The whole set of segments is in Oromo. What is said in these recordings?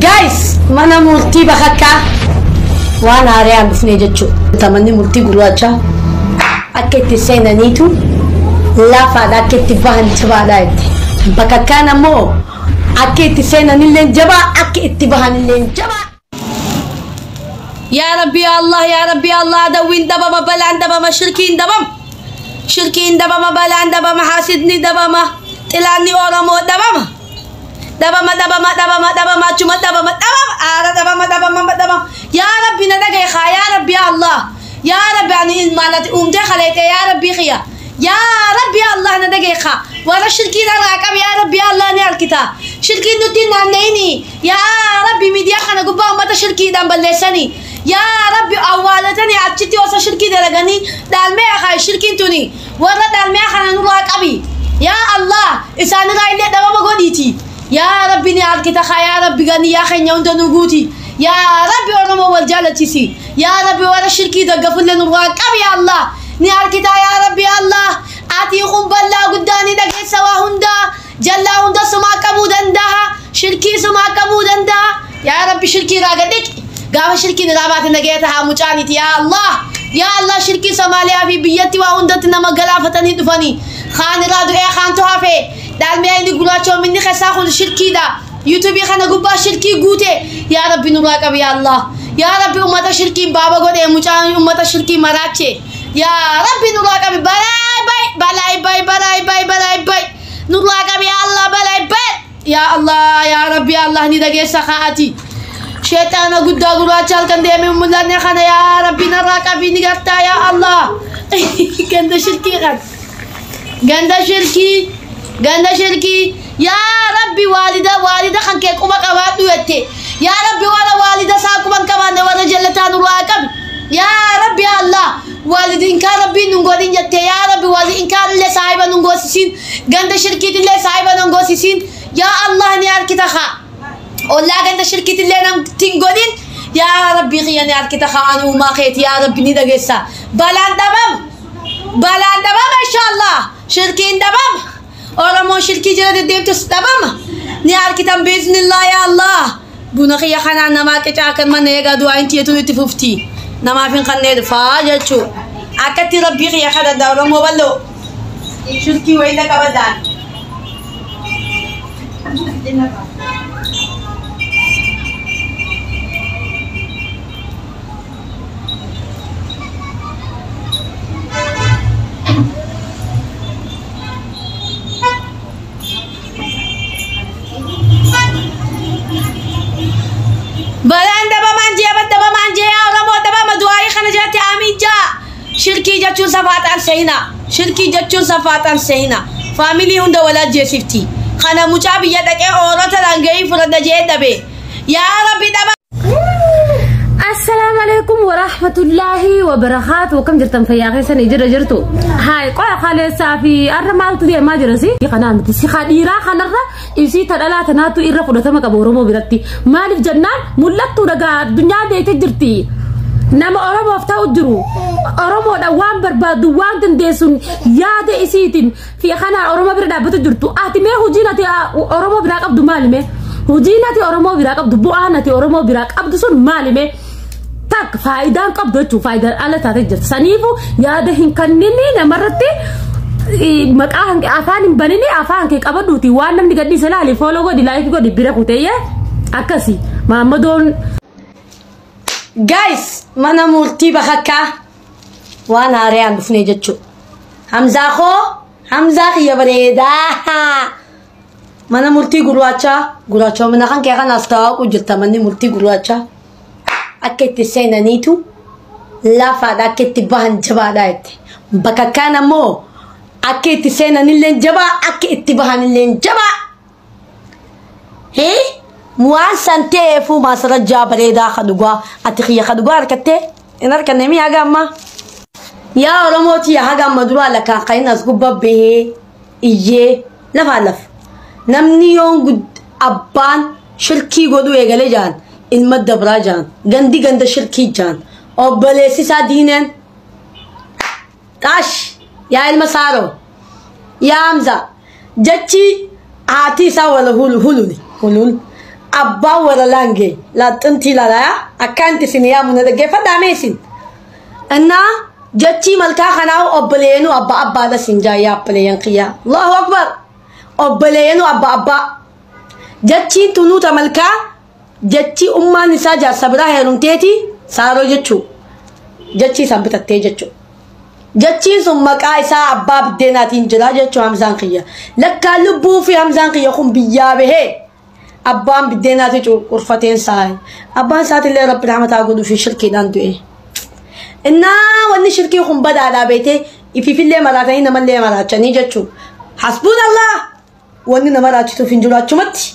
Guys, mana murtii bakakkaa waan haaraan dhufne jechuudha. Manni murtii gurraacha akka itti seenaniitu lafaadha, akka itti bahan jabaadha jetti. Bakakkaan ammoo akka itti seenanillee jabaa, akka itti bahanillee jabaa. Yaa Rabbi ya Allah, yaa Rabbi ya Allah, dawwiin dhabama, balaan dhabama, shirkiin dhabama. Shirkiin dhabama, balaan dhabama, haasidni dhabama, xilaanni Oromoo dhabama. Dhabama, dhabama, dhabama, dhabama, achuma dhabama, dhabama, aara dhabama, dhabama, dhabama. Yaa Rabbi na dhagaye haa, yaa Rabbi ya Allah. Yaa Rabbi ani ilmaan ati uumtee khaleete, yaa Rabbi khiya. Yaa Rabbi ya Allah na dhagaye haa. Warra shirkiin irraa qabi, yaa Rabbi ya Allah ni harkita. Shirkiin nutti hin naanna'ini. Yaa Rabbi miidiyaa kana gubbaa uummata shirkiidhaan balleessanii. Yaa Rabbi awwaalatanii achitti osoo shirkii dalaganii dhaalmee haa shirkiin tuni. Warra dhaalmee kana nurraa qabi. Yaa Allah isaanirraa illee dhabama godhiiti. Yaa Rabbi ni harkita haa, yaa Rabbi gani yaa keenya hunda nu guuti. Yaa Rabbi Oromoo wal jaalachisi. Yaa Rabbi warra shirkii daggafullee nurraa qabi yaa Allah. Ni harkita yaa Rabbi ya Allah. Ati kun bal'aa guddaa ni dhageessa waa hundaa. Jallaa hunda sumaa qabuu danda'a. Shirkii sumaa qabuu danda'a. Yaa Rabbi shirkii irraa gad dhiqi. Gaafa shirkiin irraa baate nagaya tahaa mucaaniti yaa Allah. Yaa Allah shirkii Somaaliyaa fi biyyatti waa hundatti nama galaafatanii dhufanii. Kaan irraa du'ee kaantu hafe. Dhaalmee inni gurraachoominni keessaa kun shirkiidha. Yuutuubii kana gubbaa shirkii guute. Yaa Rabbi nurraa qabi yaa Allah. Yaa Rabbi uummata shirkiin baaba godhee mucaan uummata shirkii maraache. Yaa Rabbi nurraa qabi balaa bay balaa bay balaa bay balaa bay nurraa qabi yaa Allah balaa bay. Yaa Allah yaa Rabbi yaa Allah ni dhageessa kaa'ati. Sheexaana guddaa gurraacha halkan deemee mul'anne kana yaa Rabbi narraa qabi ni gartaa yaa Allah. Ganda shirkii kan. Ganda shirkii. Ganda shirkii. Yaa Rabbi waalida waalida kan kee quba qabaadhu jette. Yaa Rabbi warra waalida isaa quba hin qabaanne warra jallataa nurraa qabi. Yaa Rabbi yaa Allah waalidi inkaan Rabbiin nun godhin jette. Yaa Rabbi waalidi inkaan illee saahiba nun goosisiin. Ganda shirkiitillee saahiba nun goosisiin. Yaa Allah ni harkita haa. Ollaa ganda shirkiitillee namtti hin godhin. Yaa Rabbi kiyya ni harkita haa ani uumaa keeti yaa Rabbi ni dhageessa. Balaan dhabama. Balaan dhabama inshallah. Shirkiin dhabama. Oromoon shirkii jala deddeemtus dhabama. Ni harkitan biiznillah yaa Allah. Buna kiyya kanaan namaa qicaa kan mana eegaa du'aa hin tiyetu itti fufti. Namaaf hin kannee dhufaa jechuu. Akkatti Rabbii kiyya kadhadha Oromoo bal'oo. Shirkii wayita qabadhaan. Balaan dhabamaan jee dhabamaan jee yaa Oromoo dhabama du'aayii kana jalatti aamiin jaa. Shirkii jechuun safaaxaan seenaa. Shirkii jechuun safaaxaan seenaa. Faamilii hunda wal ajjeesifti. Kana mucaa biyya dhaqee oorota dhanga'ii fudhadha jee dhabe. Yaa Rabbi dhaba. Assalaamu alaikum warahmatullaahi wabarakaatu. Akkam jirtan fayyaa keessan jira jirtu? Haay qoya kaleessaa fi har'a maaltu deemaa jira si? Kanaa miti si dhiiraa kanarra isii ta dhalaa tanaatu irra fudhatama qaba Oromoo biratti. Maaliif jennaan mul'attuu dhagaa addunyaa beekte jirti. Nama Oromoof ta'u jiru Oromoodha waan barbaaddu waan dandeessuun yaada isiitiin fi kanaa Oromoo bira dhaabbatu jirtu. Ati mee hojiin ati Oromoo biraa qabdu maali mee? Hojiin ati Oromoo biraa qabdu bu'aan ati Oromoo biraa qabdu sun maali mee? Tak faayidaan qabdu jechuun faayidaan ala taatee jirti. Saniifuu yaada hin kenninii namarratti maqaa afaan hin banini afaan kee qabadhuuti waan namni gadhiise laali follow godhi like godhi bira kuteeyye akkasi maammadoon. Guys, mana murtii bakakkaa waan haaraan dhufne jechuudha. Hamzaa koo Hamzaa kiyya bareedaa. Mana murtii gurraachaa gurraachoomina kan kee kanaas taa'u jirta manni murtii gurraachaa. Akka itti seenaniitu lafaadha, akka itti bahan jabaadha jette. Bakakkaan ammoo akka itti seenanillee jabaa, akka itti bahanillee jabaa. Hee waan san ta'eefuu maasarajjaa bareedaa ka dhugaa ati kiyya ka dhugaa harkattee hin harkanne mi haga ammaa. Yaa Oromooti yaa haga amma duraa lakkaan kan as gubbaa bahee iyyee lafaan lafa. Namni yoon abbaan shirkii godhuu eegalee jaan ilma dabraa jaan gandi ganda shirkii jaan obboleessisaa diineen xaash yaa ilma saaroo yaa Hamza jechi haati isaa wala hululi hulul Abbaan warra laangee laaxintii ilaalaa akkanti isin yaamu na dhaggeeffadhaa mee isin. Innaa jechii malkaa kanaa obboleeyyanuu abbaa abbaadha isin jaayyaa obboleeyyan kiyyaa. Allahu akbar obboleeyyanuu abbaa abbaa. Jechiin tunuuta malkaa jechi ummaan isaa jaarsa biraa heerumteeti saaroo jechuu jechii isaan bitattee jechuu. Jechiin sun maqaa isaa abbaa biddeenaatiin jira jechuu Hamzaan kiyya. Lakkaan lubbuu fi Hamzaan kiyya kun biyyaa bahee abbaan biddeenaati curfateen saa. Abbaan isaatillee rabbi rahmataa godhuu fi shirkiidhaan du'e. Innaa wanni shirkii kun badaadhaa beetee ifiifillee maraatanii namallee maraachanii jechuu. Hasbuun Allah wanni nama raachituuf hin jiru achumatti.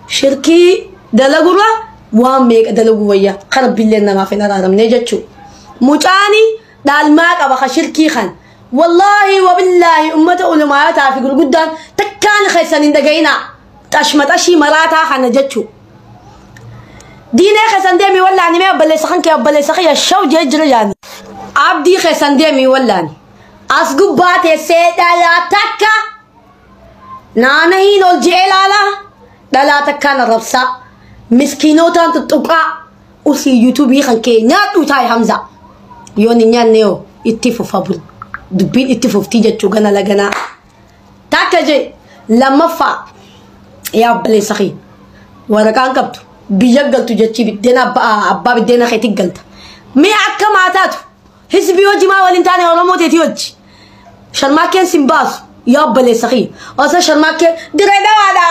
Shirkii dalagurra waan meeqa dalaguu wayya kan rabbiillee namaaf hin araaramne jechuu. Mucaani dhaalmaa qaba ka shirkii kan. Wallaahi wabillaahi ummata ulumaataa fi gurguddaan takkaan keessan hin dhaga'inaa. Xashmaxashii maraataa kana jechuu. Diinee keessan deemii wallaani mee obboleessa kan kee obboleessa kiyya shaw jee jira jaani. Abdii keessan deemii wallaani. As gubbaa teessee dhalaa takka naanahiin ol je'ee laalaa dhalaa takkaan arrabsaa miskiinotaan tuttuqaa usii yuutuubii kan kee nyaadhu taa'e Hamza. Yoon hin nyaanne yoo itti fufa bul dubbiin itti fuftii jechuu gana laganaa. Takka jee lammaffaa yaa obboleessa kiyya waraqaan qabdu biyya galtu jechii biddeena abbaa biddeena keetti galta. Mee akka maataatu hisbii hojii maa waliin taane Oromoo teetii hojii. Sharmaakkeen sin baasu yaa obboleessa kiyya. Osoo sharmaakkeen diree dhawaadha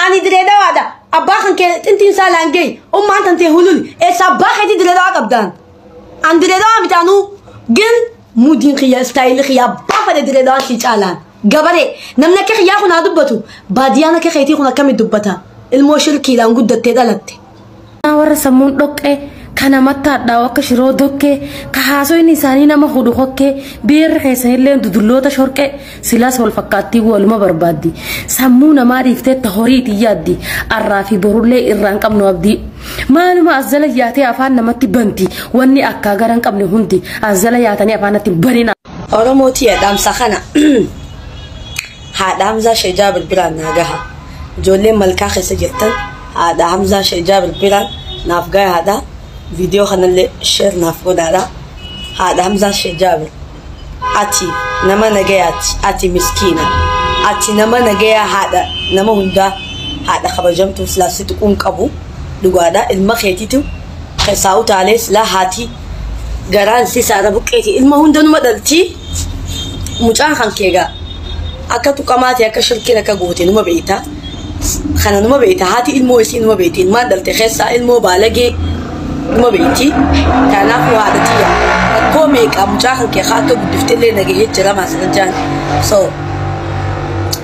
ani diree dhawaadha abbaa kan kee xintiin isaa laangee ummaan tan ta'e hulul eessa abbaa keetii diree dhawaa qabdaan. An diree dhawaa mitaanuu gin mudiin kiyya istaayilii kiyya abbaa fedhe diree dhawaan si caalaan. Gabaree namni akka kiyyaa kun haa dubbatu baadiyyaan akka keetii kun akkamitti dubbata ilmoo shirkiidhaan guddattee dhalatte. Warra sammuun dhoqqee kana mattaadhaa akka shiroo dokkee ka haasoyni isaanii nama hudu hokkee beerri keessanillee dudulloota shorqee silaas wal fakkaattii waluma barbaaddi sammuu namaa dhiiftee ta horiitii yaaddi arraa fi borullee irraan qabnu abdii maaluma as jala yaatee afaan namatti banti wanni akkaa gara hin qabne hundi as jala yaatanii afaanatti banina. Oromoo tiyya dhaamsa kana haadha Hamzaa Sheekh Jaabir biraan naa gaha. Ijoolleen malkaa keessa jirtan haadha Hamzaa Sheekh Jaabir biraan naaf gaha haadha. Viidiyoo kanallee sheer naaf godhaadha. Haadha Hamzaa Sheekh Jaabir ati nama nagayaati ati miskiina ati nama nagayaa haadha nama hundaa haadha kabajamtuu silaa si tuquun qabu dhugaadha ilma keetiitu keessaa utaalee silaa haati garaan si saara buqqeeti ilma hunda numa dhaltii mucaan kan keegaa akka tuqamaati akka shirkiin akka goote numa beeyta kana numa beeyta haati ilmoo isii numa beeyti ilmaan dhalte keessaa ilmoo baalagee numa beeyti kanaafuu haadha tiyya rakkoo meeqa mucaa kan kee akka guddiftellee nagahee jira maasirajaan so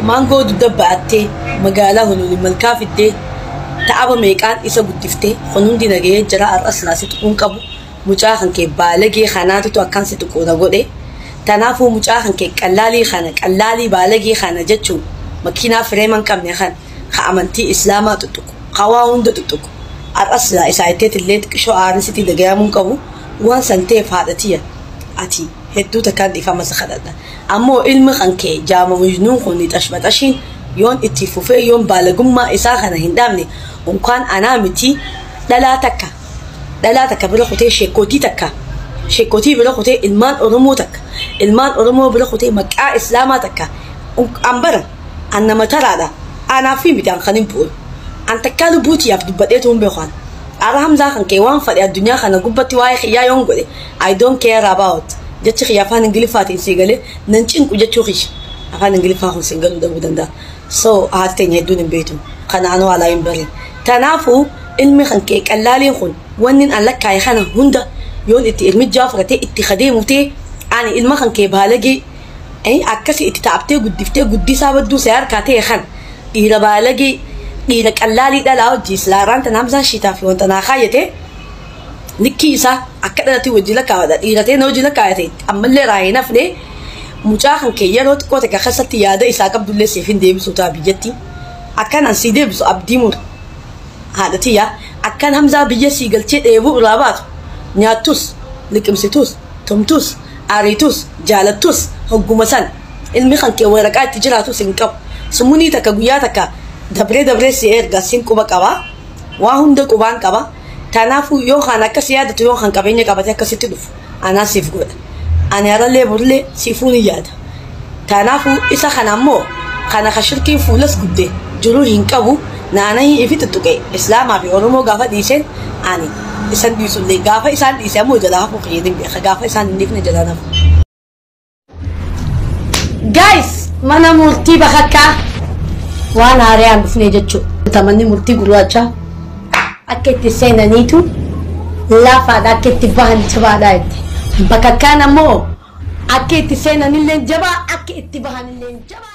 maangoo dugda ba'attee magaalaa hululi malkaa fiddee ta'aba meeqaan isa guddiftee kun hundi nagahee jira har'a silaa si tuquun qabu mucaa kan kee baalagee kanaatitu akkan si tuquudha godhe tanaafuu mucaa kan kee qallaalii kana qallaalii baalagee kana jechuun makiinaa fireema hin qabne kan ka amantii islaamaa tuttuqu ka waa hunda tuttuqu har'a silaa isaa itteetillee xiqqishoo aarisitii dagayamuun qabu waan san ta'eef haadha tiyya ati hedduu takkaan dhiifama si kadhadha ammoo ilmi kan kee jaama majnuun kun xashmaxashiin yoon itti fufee yoon baalagummaa isaa kana hin dhaabne unkaan anaa miti dhalaa takka bira kutee sheekootii takka sheekootii bira kutee ilmaan Oromoo takka ilmaan Oromoo bira kutee maqaa islaamaa takka an bara an nama taraadha anaa fi miti an kan hin bu'u an takkaa lubbuutiyaaf dubbadheetu hin beeku an ara Hamzaa kan kee waan fadhe addunyaa kana gubbatti waa'ee kiyyaa yoon godhe I don't care about jechi kiyya afaan ingiliffaatiin sii galee nan cinqu jechuu kiyya afaan ingiliffaa kun siin galuu dhabuu danda'a so haati teenya hedduun hin beektu kanaanuu alaa hin barin tanaafuu ilmi kan kee qallaaliin kun wanni an lakkaa'e kana hunda yoon itti irmijjaa fudhatee itti kadeemutee ani ilma kan kee baalagee akkasi itti taaphtee guddiftee guddisaa badduu see harkaa ta'e kan dhiira baalagee dhiira qallaalii dhalaa hojii islaaraan tan Hamzaan shiitaa fi wanta naa kaayyate likkii isaa akka dhalatti hojii lakkaa'adha dhiiratee na hojii lakkaa'ate ammallee raayee nafne mucaa kan kee yeroo xiqqoo takka keessatti yaada isaa qabdullee siif hin deebisu ta'a biyyatti akkanaan sii deebisu abdii mur haadha tiyya akkan Hamzaa biyya sii galchee dheebuu irraa baatu nyaattus liqimsitus tumtus ariitus jaalattus hogguma san ilmi kan kee waraqaa itti jiraatus hin qabu summunii takka guyyaa takka Dabree dabree si erga sin quba qaba. Waa hunda qubaan qaba. Kanaafuu yoo kan akkas yaadatu yoo kan qabeenya qabate akkasitti dhufu anaa siif godha. Ani harallee borullee siifuu ni yaada. Kanaafuu isa kana ammoo kana ka shirkiin fuulas gubde jiruu hin qabu naanahii ifi tuttuqe Islaamaa fi Oromoo gaafa dhiiseen ani isan dhiisullee gaafa isaan dhiise ammoo jalaa hafuu kiyya beeka gaafa isaan hin dhiifne jalaa hafu. Guys, mana murtii bakakkaa waan haaraan dhufne jechuudha. Manni murtii gurraacha akka itti seenaniitu laafaadha akka itti bahan jabaadha itti. Bakakkaan ammoo akka itti seenanillee jabaa akka itti bahanillee jabaa.